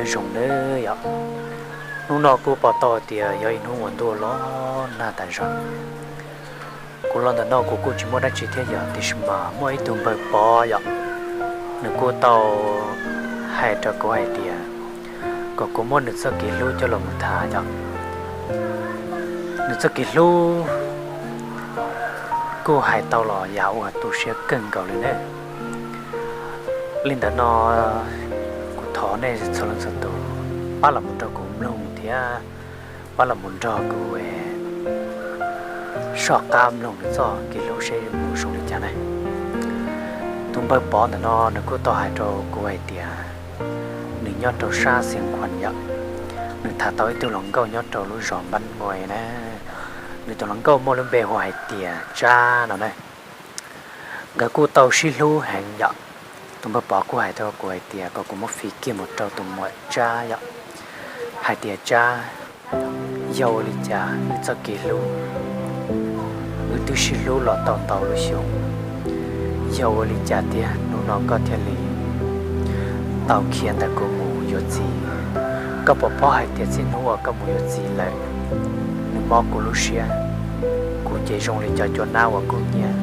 Nyob zoo nawb yom. Hnub no kuj pom tau tias yog ib hnub uas ntuj los nag tas zog. Kuv los ntawm no kuv kuj tsis muaj dab tsi thiab yom, tiam sis mas muaj ib tug npawg Pov yom, nws kuj tau hais rau kuv hais tias kom kuv muab nws txoj kev hlub coj los mus tham yom. Nws txoj kev hlub kuj hais tau los yam uas tu siab kawg nkaus li ne. Li ntawd no kuv thov nej txhua leej txhua tus pab los mus rau kuv mloog thiab pab los mus nrog kuv soj qab mloog nws txoj kev hlub seb mus zoo li cas na. Tus npawg Pov ntawm no nws kuj tau hais rau kuv hais tias nws nyob rau sab Xiav Khuam yom, nws tham tau ib tug hluas nkauj nyob rau lub zos Npab Nkuaib na. Nws tus hluas nkauj muaj lub npe hu hais tias Tsab no na. Nkawd kuj tau sib hlub heev yom. Tus npawg Pov kuj hais rau kuv hais tias kom kuv muab fij kiag mus rau tus muam Tsab yom, hais tias Tsab, yog ua li cas wb txoj kev hlub, wb twb sib hlub los tau ntau lub xyoo, yog ua li cas tiag hnub no koj thiaj li tau khiav ntawm kuv mus yuav txiv? Koj puas paub hais tias txij hnub uas koj mus yuav txiv lawm, nws mob kuv lub siab. Kuv ces zoo li cov cua nab uas kub hnyiab,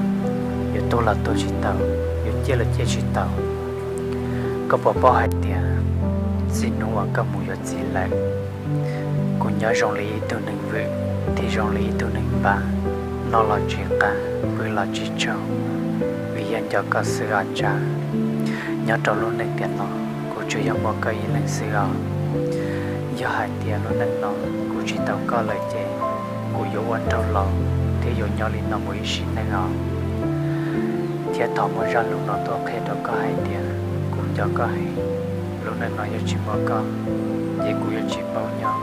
yuav tuag los tuag tsis tau, yuav ciaj los ciaj tsis tau. Koj puas paub hais tias txij hnub uas koj mus yuav txiv lawm, kuv nyob zoo li ib tug neeg vwm thiab zoo li ib tug neeg npab, noj los tsis qab, pw los tsis tsaug, vim yog nco koj xwb os Tsab. Nyob rau lub neej tiam no, kuv tsuas yog muaj koj ib leeg xwb os. Yog hais tias lub neej no kuv tsis tau koj lawm ces kuv yuav ua nraug laus thiab yuav nyob li no mus ib sim neej os. Thiab thov muab zaj lus no tuaj qhia rau koj hais tias kuv nco koj heev. Lub neej no yog tsis muaj koj, ces kuv yuav tsis paub nyob.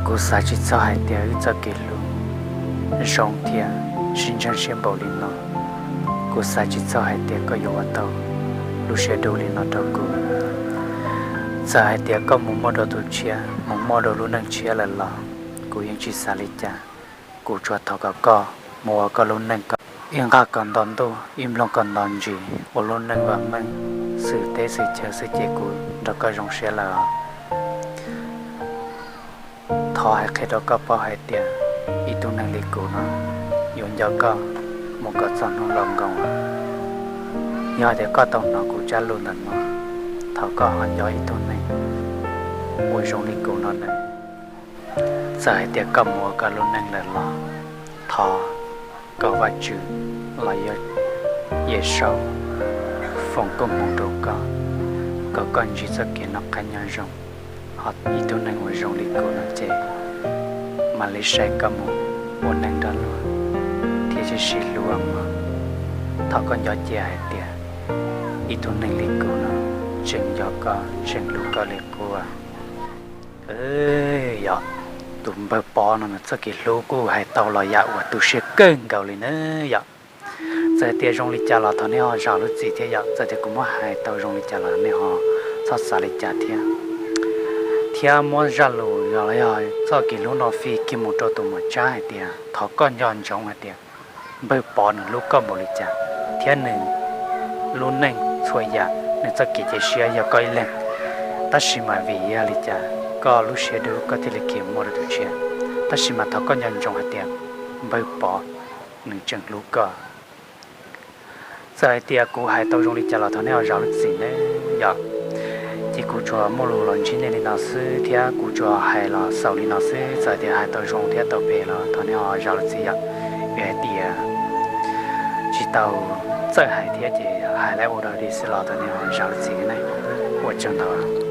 Kuv xav tsis txog hais tias wb txoj kev hlub zoo thiab sib ntseeg siab npaum li no. Kuv xav tsis txog hais tias koj yuav ua tau lub siab dub li no rau kuv. Txawm hais tias koj mus muaj dua tus tshiab, mus muaj dua lub neej tshiab lawm los kuv yeej tsis xav li cas. Kuv tsuas thov kom koj mus ua koj lub neej kom ib nqaj kom nto ntuj, ib nplooj kom nto ntsis, ua lub neej vam meej xwm teb xwm chaw xwb ces kuv nrog koj zoo siab lawm. Thov hais qhia rau koj paub hais tias ib tug neeg li kuv no yuav nco koj mus kom txog hnub laus nkoos. Yog hais tias koj tau hnov kuv zaj lus ntawm no, thov koj ho nco ib tug neeg uas zoo li kuv no nawb. Txawm hais tias koj mus ua koj lub neej lawm los thov kom Vajtswv los yog Yawm Saub foom koob hmoov rau koj, kom koj ntsib txoj kev noj qab nyob zoo. Ho ib tug neeg uas zoo li kuv no ces mam li saib koj mus ua neej nrog luag thiab sib sib hlub mog. Thov koj nco cia hais tias ib tug neeg li kuv no tseem nco koj tseem hlub koj li qub. Yog tus npawg Pov no nws txoj kev hlub kuj hais tau los yam uas tu siab kawg nkaus li na yom. Txawm tias zoo li cas los thov nej ho zam lub txim thiab yom, txawm tias kuv muab hais tau zoo li cas los nej ho txhob xav li cas thiab. Thiab muab zaj lus los yog txoj kev hlub no fij kiag mus rau tus muam Tsab hais tias thov koj nco ntsoov hais tias npawg Pov nws hlub koj npaum li cas, thiab nws lub neej txhua yam nws txoj kev cia siab yog koj ib leeg. Tab sis mas vim yog li cas koj lub siab dub koj thiaj li khiav muaj dua tus tshiab. Tab sis mas thov koj nco ntsoov hais tias npawg Pov nws tseem hlub koj. Txawm hais tias kuv hais tau zoo li cas los thov nej ho zam lub txim nawb yom. Ces kuv tsuas muaj lus los ntsib nej li no xwb thiab kuv tsuas hais los xaus li no xwb. Txawm tias hais tau zoo thiab tau phem los thov nej ho zam lub txim yom. Vim hais tias tsis tau txawj hais thiab ces hais lawm ua dog dig xwb los thov nej ho zam lub txim nawb. Ua tsaug ntau.